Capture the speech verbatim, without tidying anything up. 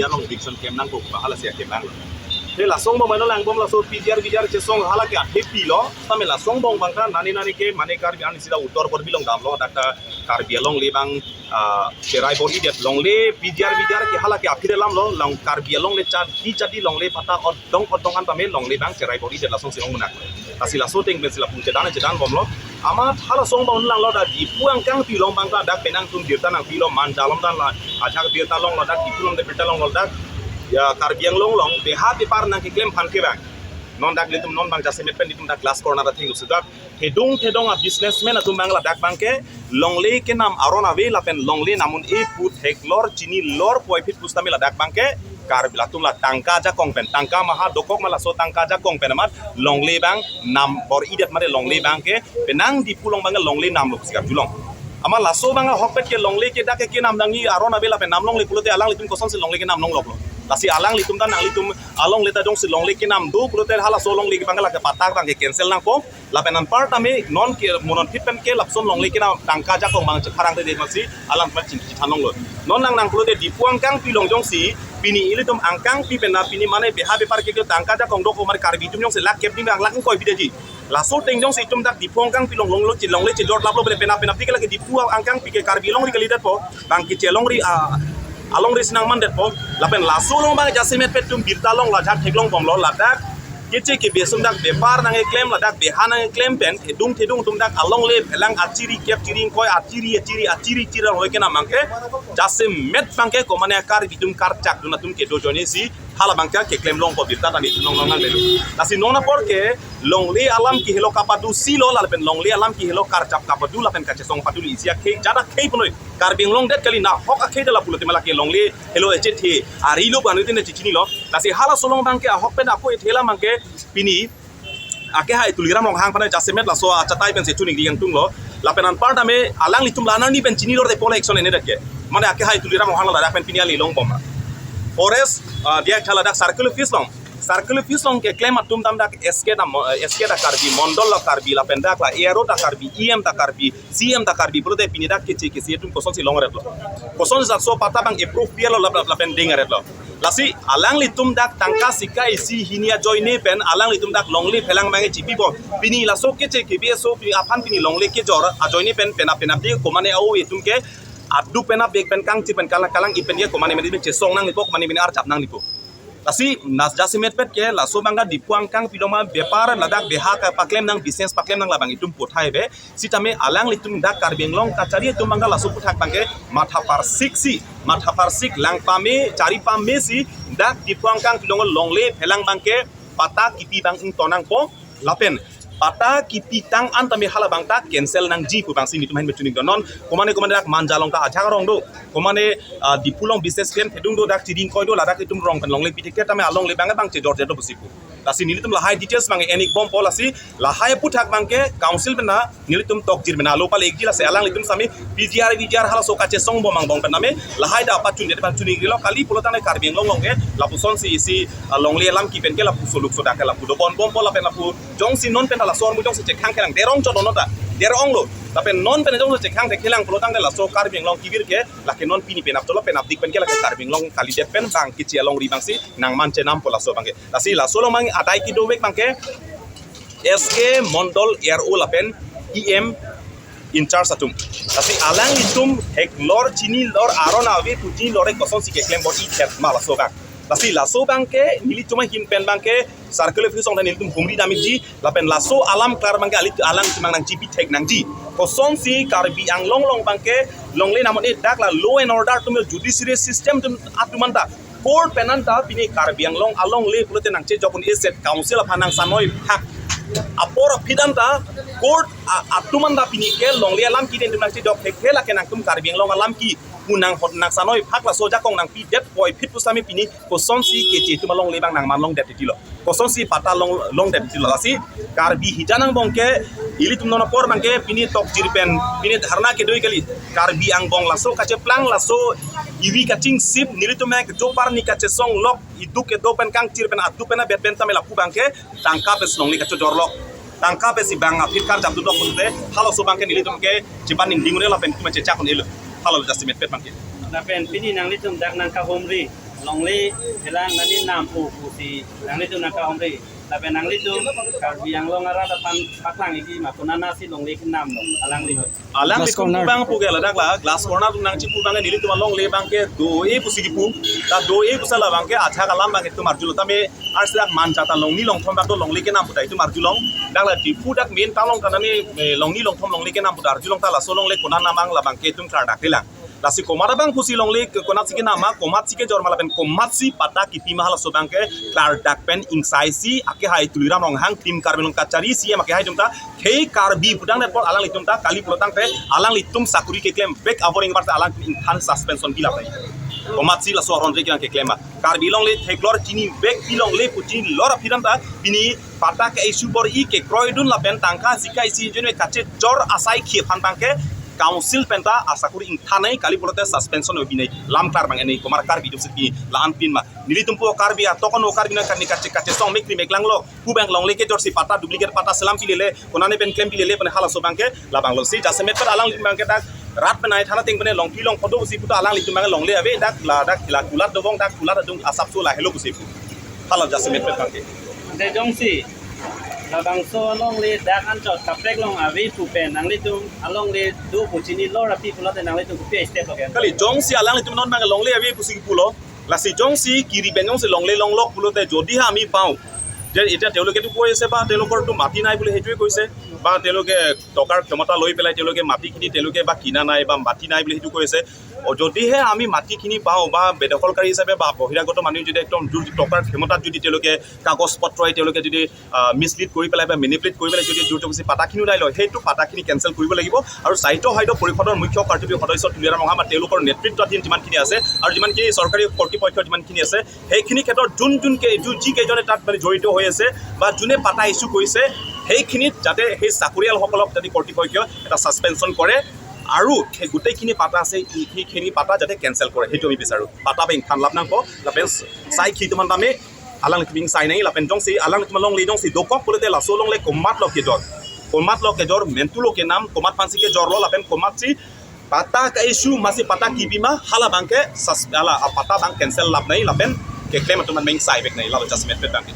Along eviction klem nangkok ba hala si aklem nanglo. Te laso angbong mane langbom laso P G R V G R chesong hala ke athe pilo. Tame laso angbong abang ta nani nani ke mane Karbi an sida Uttar Karbi Anglong damlo dak ta Karbi alongle abang ah, cherai bor-idet longle P G R V G R ke hala ke aphi alamlo long Karbi alongle chadi chadi longle patta odong odong an tame longle abang cherai bor-idet lasonsi ong munak. Lasi laso ateng pensi lapu chedan chedan bomlo. Amat halaso angbong langlo dak Diphu angkangpi along abang ta dak penang atum birta nangpilo Manja along dan la ajak birta longlo dak Diphu along de birta longlo dak ya Karbi Anglong along beha bepar nangkeklem aphan ke abang. Non dak ilitum non abang jasemet pen ilitum dak glass corner atheng lo sudak. Thedung thedung a businessman atum abang ladak abang ke longle kenam aron ave lapen longle nam un-e pu theklor chinilor puvoiphit pusitame ladak abang ke Karbi latum la tangka ajakong pen tangka maha dokok ma laso tangka ajakong pen amat longle abang nam bor-idet mate longle abang ke penang Diphu along abang ke longle namlo pusi karjulong. Amat laso abang ahokpet ke longle ke dak ke kenam nangji aron ave lapen nam longle pulote alanglitum kosonsi longle kenam longloklo. Lasi alanglitum ta nanglitum alongle ta jongsi longle kenam do pulote halaso longle abang ke lake patta abang ke cancel nangpo. Lapen anpar tame non ke mo non phit pen ke lapuson longle kenam tangka ajakong abang chepharang te de masi alang pen chingki thanonglo. Non nang nang pulote Diphu angkangpi along jongsi pini ilitum angkangpi pen na pini mane beha bepar ke tangka ajakong dokok mane Karbi atum jongsi lakh kep ding abang lakh ingkoi pideji. Laso ateng jongsi itum dak Diphu angkangpi along longlo che longle chejor laplo pen penap penapdik lake Diphu angkangpi ke Karbi alongri kalidetpo. Abang ke che alongri ah, alongri si nangmandetpo. Lapen laso along abang jasemet pen itum birta longlo ajak theklong bomlo ladak keche kebe atum dak bepar nangkeklem ladak beha nangkeklem pen thedung thedung atum dak alongle phelang achiri kep chiri ingkoi achiri achiri achiri chiri alongle kenam abang ke jasemet abang ke komane Karbi atum karchak dun atum kedo ajoine si hala abang ke keklem longpo birta tani nong nong nang delu. Lasi non apor ke longle alam ke helo kapadu silo lapen longle alam ke helo karchap kapadu lapen kachesong padu li isi akhei jada khei punoi Karbi Anglong det kali nahok akhei dala pulote mala ke longle helo echethe arilo banu tine chichinilo. Lasi halaso along abang ke ahok pen ako ethela abang ke pini akehai Tuliram Ronghang aphan jasemet laso achatai pensi chuning yang tunglo. Lapen anpar tame alanglitum la nani pen chinilor de pole action ene dak ke. Mane akehai Tuliram Ronghang ladak pen pini ali longbom. Forest ah, dia khala dak circle office along. Circle office along keklem atum dam dak S K dam S K dak Karbi, Mondol dak Karbi, lapen dak la A R O dak Karbi, E M dak Karbi, C M dak Karbi pulote pini dak keche kesi atum kosonsi longretlo. Kosonsi laso patta abang approve pialo lap lap lapen dengretlo. Lasi alanglitum dak tangka sika isi hini ajoine pen alanglitum dak longle phelang abang chipipo. Pini laso keche kebe aso pini aphan pini longle kejor ajoine pen penap penapdik komane ao itum ke aduk penapdik pen kangchir pen kalang kalang ipen ke komane mene chesong nanglipo komane mene archap nanglipo. Lasi nas jasemet pet ke laso abang ke Diphu angkangpi along ma bepar ladak beha kepaklem nang business paklem nang labang itum puthai ave. Sitame alanglitum dak Karbi Anglong kachari atum abang ke laso aputhak abang ke matha parsik si matha parsik lang pame chari pame si dak Diphu angkangpi along longle phelang abang ke patta kipi abang ington nangpo lapen patta kipi tang an tame hala abang ta cancel nangji pu abang si nelitum ahin pen chuning do non. Komane komane dak Manja along ta ajak arong do. Komane ah, Diphu along business pen thedung do dak chiri ingkoi do ladak itum rong pen longle pi ticket tame alongle abang abang chejor jor do pusi pu. Lasi nelitum lahai details abang enik bompo lasi lahai aputhak abang ke council pen na nelitum tokjir pen na lo pale ikji lasi alanglitum sami P G R V G R halaso kachesong bom angbong pen name lahai da pachun det pachun ikrilo kali pulo tane Karbi Anglong along ke lapusonsi isi ah, longle alam kipen ke lapuso lukso dak ke lapu dobon bompo lapen lapu jongsi non pen laso armu jongsi chekhang kelang derong chot non ta derong lo lapen non pen jongsi chekhang de kelang pulo tangte laso Karbi Anglong kivir ke lake non pini penap cholo penapdik pen ke lake Karbi Anglong kalidet pen abang keche alongri abang si nangman chenampo laso abang ke. Lasi laso along abang adai kedovek abang ke S K Mondol A R O lapen E M in charge atum. Lasi alanglitum theklor chinilor aron ave pu chinilor kosonsi keklem bor-idet ma laso abang. Lasi laso abang ke nelitum ahin pen abang ke circle office along nelitum humri dam ikji lapen laso alam klar abang ke alit alanglitum abang nangchipi thek nangji. Kosonsi Karbi Anglong along abang ke longle nam un-e dak la law and order atum judiciary system atum atum an ta court pen an ta pini Karbi Anglong alongle pulote nangchejok un-e set council aphan nangsanoi phak apor aphi an ta court a- atum an ta pini ke longle alam ki den nangchejok thek thela ke nangtum Karbi Anglong alam ki pu nanghot nangsanoi phak laso ajakong nangpidet puvoiphit pusitame pini kosonsi keche atum alongle abang nangman longdet titilo. Kosonsi patta long longdet titilo lasi Karbi hijan angbong ke ilitum non apor abang ke pini tokjir pen pini dharna kedoi kali Karbi angbong laso kacheplang laso ivi kachingsip nelitum ke jopar ni kachesong lok iduk kedo pen kangchir pen aduk pen abet pen tame lapu abang ke tangka pen si longle kachojor lok tangka pen si abang aphi karjap tu dok pute halaso abang ke nelitum ke chepan ning ding un-e lapen itum chechak un-elo. Hala lo jasemet pet abang ke. Lapen pini nanglitum dak nangkahumri Longle helang nani nam pu pusi nanglitum nangka-omri. Lapen nanglitum Karbi Anglong arat aphan paklang-ikji ma, konatsi longle kenam lo alanglitum? Alanglitum Glass corner. Pu abang pu ke ladak la glass corner atum nangchipu abang nelitum alongle abang ke do-e pusi kipu. Ta do-e pusi la abang ke ajahak alam abang ke itum arjulo tame, arsi dak man jata longni longthom abang do longle kenam pu ta itum arjulong. Dak la Diphu dak main town along ta nani, eh, longni longthom longle kenam pu ta arjulong, ta laso longle konat nam abang la abang ke itum klardak-elang. Lasi komat abang pusi longle ke-, konatsi kenam ma, komatsi kejor ma lapen komatsi patta kipi ma, halaso abang ke klardak pen ingsaisi akehai Tuliram Ronghang, Team Karbi Anglong Kachari, C M akehai atum ta khei Karbi pudang net apot alanglitum ta kali pulo tangte alanglitum sakuri keklem vek abor ingbar ta alangtum ingthan suspension bilap nai. Komatsi laso aron re kelang keklem ma. Karbi longle theklor chini vek pi longle pu chinilor aphi atum ta pini patta ke-issue bor-i kekroidun lapen tangka jika isi jun me kachejor asai khei aphan abang ke council pen ta asakuri ingthan nai, kali pulote suspension obi nai, lam klar abang nai, komat Karbi atum si pini la-an pin ma. Nelitum pu Karbi atok ano Karbi nang kani kache kachesong mekri meklanglo. Pu abang longle kejorsi patta duplicate patta selam pilele, konane pen klem pilele pen halaso abang ke labang lo si jasemet pen alanglitum abang ke dak rat penai thana ting pen longpi longpho do pusi pu ta alanglitum abang longle ave dak la dak la kulat dobong dak kulat adung asapso lahelo pusi pu. Hala jasemet pen abang ke. Ante jongsi labangso alongle dak anchot kaprek along ave pu pen nanglitum alongle do pu chinilor aphi pulote nanglitum kopi step lo ke? Kali jongsi alanglitum non abang longle ave pusi pulo. Lasi jongsi kiri pen jongsi longle longlok pulote যদিহে আমি পাওঁ যে এতিয়া তেওঁলোকেতো কৈ আছে বা তেওঁলোকৰতো মাটি নাই বুলি সেইটোৱে কৈছে, বা তেওঁলোকে টকাৰ ক্ষমতা লৈ পেলাই তেওঁলোকে মাটিখিনি তেওঁলোকে বা কিনা নাই বা মাটি নাই বুলি সেইটো কৈ আছে। অ, যদিহে আমি মাটিখিনি পাওঁ বা বেদখলকাৰী হিচাপে বা বহিৰাগত মানুহ যদি একদম জোৰ টকাৰ ক্ষমতাত যদি তেওঁলোকে কাগজ পত্ৰই তেওঁলোকে যদি মিছলিড কৰি পেলাই বা মেনিপুলেট কৰি পেলাই যদি জোৰ জবৰদস্তি পাতাখিনি ওলাই লয়, সেইটো পাতাখিনি কেঞ্চেল কৰিব লাগিব। আৰু স্বায়ত্তশাসিত পৰিষদৰ মুখ্য কাৰ্যবাহী সদস্য তুলিৰাম ৰংহাং বা তেওঁলোকৰ নেতৃত্বাধীন যিমানখিনি আছে আৰু যিমানখিনি চৰকাৰী কৰ্তৃপক্ষ যিমানখিনি আছে, সেইখিনি ক্ষেত্ৰত যোন যোন কে-, যো-, যিকেইজনে তাত মানে জড়িত হৈ আছে বা যোনে পাতা ইছ্যু কৰিছে, সেইখিনিত যাতে সেই চাকৰিয়ালসকলক যাতে কৰ্তৃপক্ষই এটা ছাছপেনশ্যন কৰে আৰু সেই গোটেইখিনি পাতা আছে, সেই- সেইখিনি পাতা যাতে কেঞ্চেল কৰে, সেইটো আমি বিচাৰোঁ। Patta pen ingthan lap nangkok, lapen sai khei atum aphan tame alanglitum ingsai nai, lapen jongsi alanglitum alongle jongsi dokok pulote laso alongle komatlo kejor, komatlo kejor, mentulo kenam, komat aphansi kejorlo, lapen komatsi patta ke-issue masi patta kipi ma, hala abang ke sus-, hala a patta abang cancel lap nai, lapen keklem atum aphan ingsai vek nai, lalo jasemet pen abang ke.